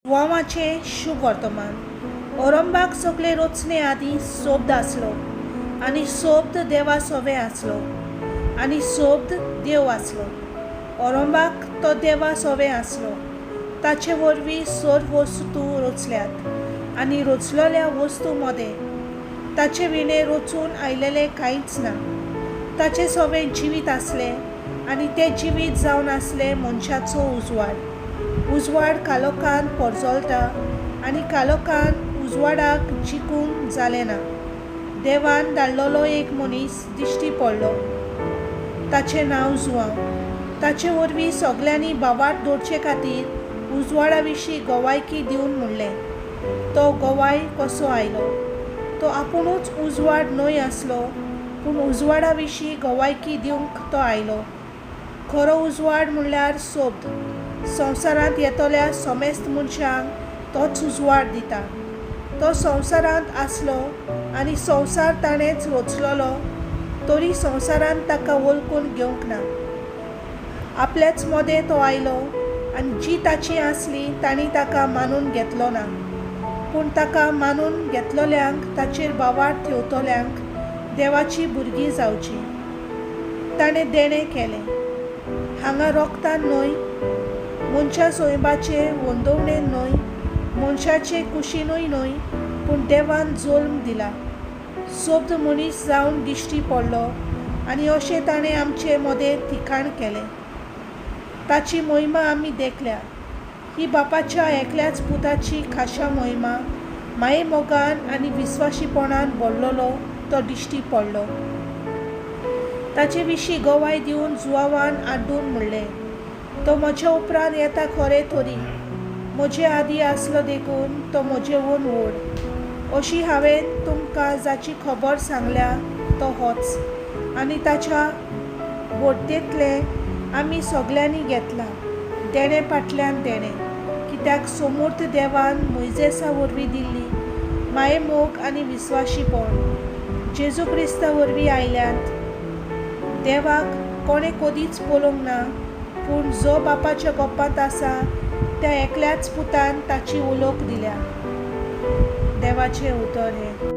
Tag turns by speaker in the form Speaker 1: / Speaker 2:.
Speaker 1: जुवांवाचें शुभ वर्तमान. ओरंबाक सगळे रचणे आदीं सोब्द आसलो आनी सोब्द देवा सोवें आसलो आनी सोब्द देव आसलो. ओरंबाक तो देवा सोवें आसलो. ताचे वरवीं सर्व वस्तू रचल्यात आनी रचलेल्या वस्तू मदें ताचे विणें रचून आयलेलें कांयच ना. ताचे सोवें जिवीत आसलें आनी तें जिवीत जावन आसलें मनशाचो उजवाड. उजवाड कालोखान परजळटा आनी कालोखान उजवाडाक जिखूंक जालें ना. देवान धाडलेलो एक मनीस दिश्टी पडलो. ताचें नांव जुवांव. ताचे वरवीं सगल्यांनी भावार्थ दवरचे खातीर उजवाडा विशीं गवायकी दिवन म्हणलें. तो गवाय कसो आयलो? तो आपुणूच उजवाड न्हय आसलो, पूण उजवाडा विशीं गवायकी दिवंक तो आयलो. खरो उजवाड म्हणल्यार सोब्द. संवसारांत येतल्या समेस्त मनशांक तोच उजवाड दिता. तो संवसारांत आसलो आनी संवसार ताणेंच रचलेलो, तरी संवसारान ताका वळखून घेवंक ना. आपल्याच मदें तो आयलो आनी जीं ताचीं आसलीं तांणी ताका मानून घेतलो ना. पूण ताका मानून घेतलेल्यांक, ताचेर भावार्थ ठेवतल्यांक देवाचीं भुरगीं जावचीं ताणें देणें केलें. हांगा रोगतान न्हय, मनशा सोयबाचे वंदवणेन न्हय, मनशाचे कुशीनूय न्हय, पूण देवान जल्म दिला. सोब्द मनीस जावन दिश्टी पडलो आनी अशें ताणें आमचे मदें थिकाण केलें. ताची मोहिमा आमी देखल्या. ही बापाच्या एकल्याच पुताची खाशा मोहिमा, माये मोगान आनी विस्वाशीपणान भरलेलो तो दिश्टी पडलो. ताचे विशीं गवाय दिवन जुवावान आड्डून म्हणलें, तो म्हज्या उपरांत येता खरें तरी म्हजे आदीं आसलो देखून तो म्हजेहून व्हड. अशी हांवें तुमकां जाची खबर सांगल्या तो होच. आनी ताच्या बोड्डेंतलें आमी सगल्यांनी घेतलां, देणें फाटल्यान देणें. कित्याक समूर्त देवान मोयजेसा वरवीं दिल्ली मायेमोग आनी विस्वाशीपण जेजू क्रिस्ता वरवीं आयल्यात. देवाक कोणें कदीच पळोवंक ना, पूण जो बापाच्या गोपांत आसा त्या एकल्याच पुतान ताची उलोक दिल्या. देवाचें उतर हें.